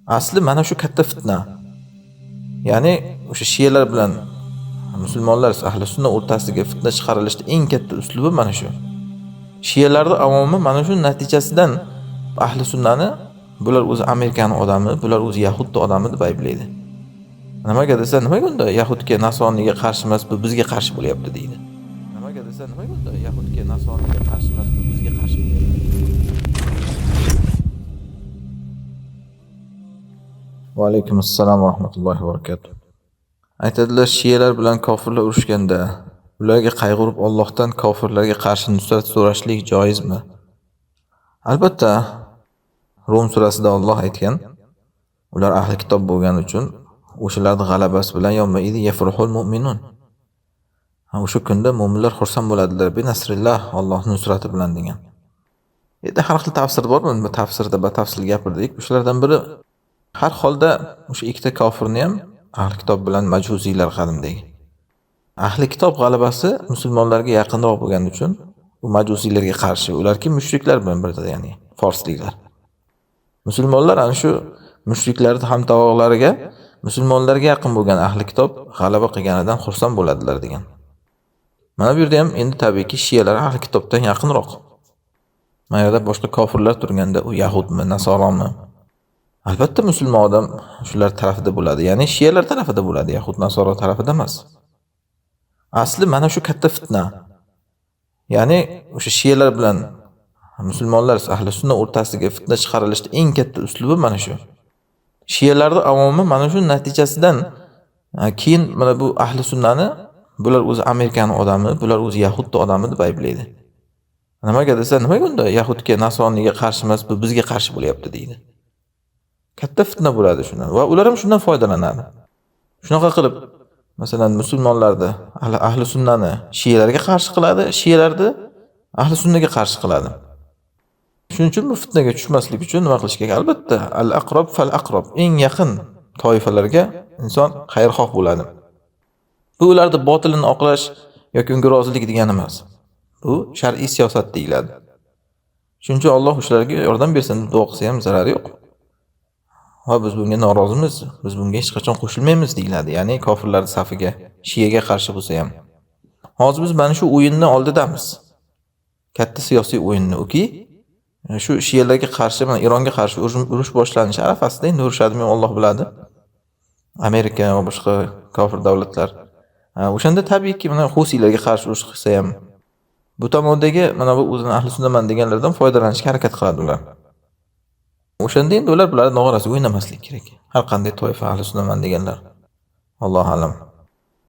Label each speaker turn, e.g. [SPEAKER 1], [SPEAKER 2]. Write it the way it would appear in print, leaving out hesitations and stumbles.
[SPEAKER 1] Asli mana shu katta fitna. Ya'ni o'sha shialar bilan musulmonlar ahli sunna o'rtasiga fitna chiqarilishda eng katta uslubi mana shu. Shialarning avomi mana shu natijasidan ahli sunnani bular o'zi Amerikani odami, bular o'zi yahudni odami deb ayblaydi. Nimaga desa, nimaga unda yahudga, nasroniyga qarshi emas, bu bizga qarshi bo'lyapti deydi. Nimaga desa, nimaga unda yahudga, nasroniyga qarshi emas, bu bizga qarshi bo'lyapti. Va alaykum assalom va rahmatullohi va barakatuh. Aytadilar, shialar bilan kofirlar urushganda ularga qayg'urib Allohdan kofirlarga qarshi nusrat so'rashlik joizmi? Albatta, Rum surasida Alloh aytgan, ular ahli kitob bo'lgani uchun o'shalarning g'alabasi bilan yawma idhi yafruhul mu'minun. O'sha kunda mu'minlar xursand bo'ladilar bi nasrillah, Allohning nusrati bilan degan. Endi har xil tafsir bor, buni tafsirda batafsil gapirdik. O'shalardan biri har holda o'sha ikkita kofirni ham ahli kitob bilan majusiylar qadimdagi. Ahli kitob g'alabasi musulmonlarga yaqinroq bo'lgani uchun u majusiylarga qarshi, ularki mushriklar bilan birda, ya'ni forsliklar. Musulmonlar ana shu mushriklarning hamtovoqlariga musulmonlarga yaqin bo'lgan ahli kitob g'alaba qilganidan xursand bo'ladilar degan. Mana bu yerda ham endi tabiiyki shialar ahli kitobdan yaqinroq. Mana yerda boshqa kofirlar turganda u yahudmi, nasoromi? Albatta musulmon odam shular tarafida bo'ladi, ya'ni shialar tarafida bo'ladi, yahud nasoro tarafida emas. Asli mana shu katta fitna. Ya'ni o'sha shialar bilan musulmonlar ahli sunna o'rtasiga fitna chiqarilishda eng katta uslubi mana shu. Shialarning avomi mana shu natijasidan keyin mana bu ahli sunnani bular o'zi Amerikani odami, bular o'zi yahudni odami deb ayblaydi. Nimaga desa, nimaga unda yahudga, nasroniyga qarshi emas, bu bizga qarshi bo'lyapti deydi. Katta fitna bo'ladi shundan va ular ham shundan foydalanadi. Shunaqa qilib, masalan, musulmonlarni ahli sunnani shialarga qarshi qiladi, shialarni ahli sunnaga qarshi qiladi. Shuning uchun bu fitnaga tushmaslik uchun nima qilish kerak? Albatta, al-aqrob fal-aqrob, eng yaqin toifalarga inson xayrixoh bo'ladi. Bu ularni botilini oqlash yoki unga rozilik degani emas. Bu shar'iy siyosat deyiladi. Shuning uchun Alloh ularga yordam bersin deb duo qilsa ham zarari yo'q. Va biz bunga norozimiz, biz bunga hech qachon qo'shilmaymiz deyiladi. Ya'ni kofirlar safiga, shiaga qarshi bo'lsa ham. Hozir biz mana shu o'yinni oldidamiz. Katta siyosiy o'yinni, uki shu shialarga qarshi, mana Eronga qarshi urush boshlanishi arafasida endi urushadimi Alloh biladi. Amerika va boshqa kofir davlatlar. O'shanda tabiiyki mana xusiylarga qarshi urush qilsa ham bu tomondagi mana bu o'zini ahli sunnaman deganlardan foydalanishga harakat qiladi ular. O'shanda endi ular bularni nog'orasiga o'ynamaslik kerak. Har qanday toifa ahli sunnaman deganlar. Allohu a'lam.